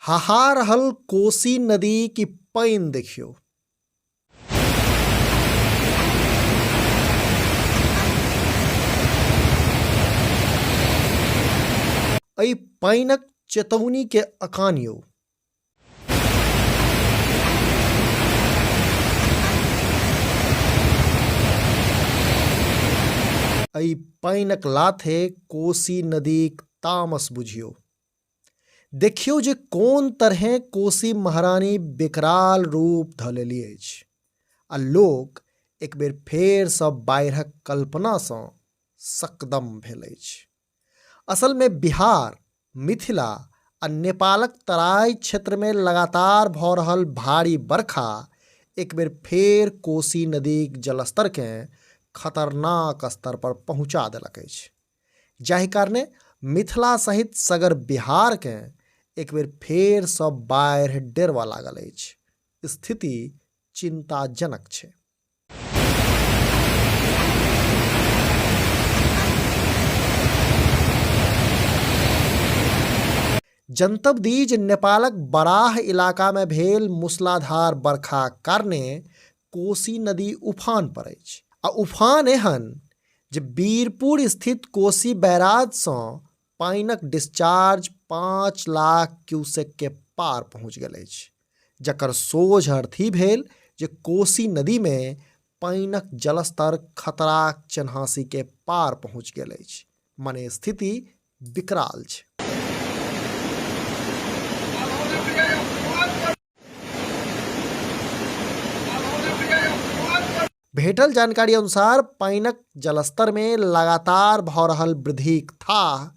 हहा रहल कोसी नदी की पानि देखियौ। एहि पानिक चेतौनी के अकानियौ। एहि पानिक लाथे कोसी नदीक तामस बुझियौ। देखियौ जे कोन तरहें कोसी महारानी विकराल रूप धऽ लेली अछि आ लोक एक बेर फेरसँ बाढ़िक कल्पनासँ सकदम भेल अछि। असलमे बिहार, मिथिला आ नेपालक तराई क्षेत्रमे लगातार भऽ रहल भारी बरखा एक बेर फेर कोसी नदीक जलस्तरकेँ खतरनाक स्तर पर पहुँचा देलक अछि। जाहि कारणे मिथिला सहित सगर बिहारकेँ एक बेर फेरसँ बाढ़ि डेरबऽ लागल अछि। स्थिति चिंताजनक छै। जनतब दी जे नेपालक बराह इलाकामे भेल मूसलाधार बरखाक कारणे कोसी नदी उफान पर अछि आ उफान एहन जे बीरपुर स्थित कोसी बैराजसँ पानिक डिस्चार्ज 5 लाख क्यूसेकके पार पहुँच गेल अछि, जकर सोझ अर्थ ई भेल जे कोसी नदीमे पानिक जलस्तर खतराक चेन्हासीके पार पहुँच गेल अछि, मने स्थिति विकराल छै। भेटल जानकारी अनुसार पानिक जलस्तरमे लगातार भऽ रहल वृद्धिक थाह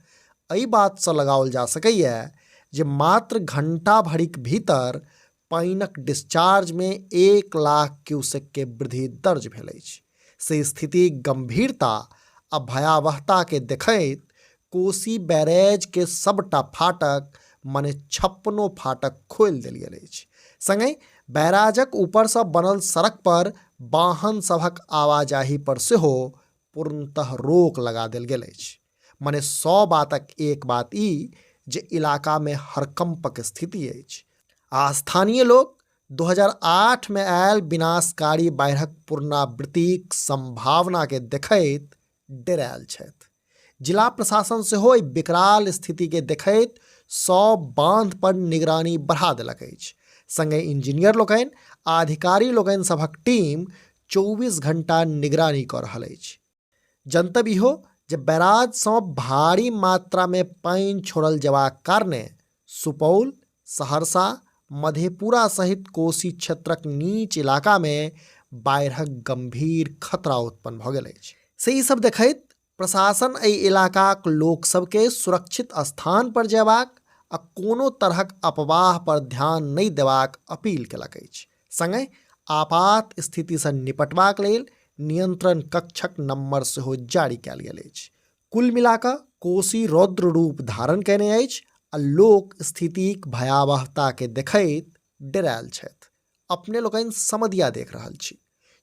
एहि बातसँ लगाओल जा सकैए जे मात्र घंटा भरिक भीतर पानिक डिस्चार्जमे 1 लाख क्यूसेकके वृद्धि दर्ज भेल अछि। से स्थितिक गंभीरता आ भयावहताके देखैत कोसी बैरेजके सबटा फाटक मने 56 फाटक खोलि देल गेल अछि। संगहि बैराजक ऊपरसँ बनल सड़क पर वाहन सभक आवाजाही पर सेहो पूर्णतः रोक लगा देल गेल अछि। मने 100 बातक एक बात ई जे इलाकामे हड़कंपक स्थिति अछि आ स्थानीय लोक 2008 मे आयल विनाशकारी बाढ़िक पुनरावृत्तिक संभावनाके देखैत डेरायल छथि। जिला प्रशासन सेहो एहि विकराल स्थितिके देखैत सब बांध पर निगरानी बढ़ा देलक अछि। संगहि इंजीनियर लोकनि आ अधिकारी लोकनि सभक टीम 24 घंटा निगरानी कऽ रहल अछि। जनतब इहो जे बैराजसँ भारी मात्रामे पानि छोड़ल जेबाक कारणे सुपौल, सहरसा, मधेपुरा सहित कोसी क्षेत्रक नीच इलाकामे बाढ़िक गंभीर खतरा उत्पन्न भऽ गेल अछि। से ई सब देखैत प्रशासन एहि इलाकाक लोक सबके सुरक्षित स्थान पर जयबाक आ कोनो तरहक अफवाह पर ध्यान नहि देबाक अपील केलक अछि। संगहि आपात स्थितिसँ निपटबाक लेल नियंत्रण कक्षक नंबर सेहो जारी कयल गेल अछि। कुल मिला कऽ कोसी रौद्र रूप धारण कयने अछि आ लोक स्थितिक भयावहताके देखैत डेरायल छथि। अपने लोकनि समदिया देख रहल छी।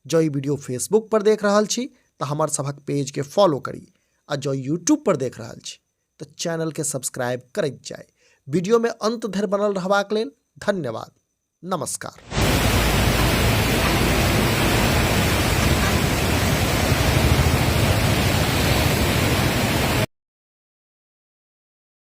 जँ ई वीडियो फेसबुक पर देख रहल छी तऽ हमर सभक पेजके फॉलो करी आ जँ यूट्यूब पर देख रहल छी तऽ चैनलके सब्सक्राइब करैत जाय। वीडियोमे अंत धरि बनल रहबाक लेल धन्यवाद। नमस्कार।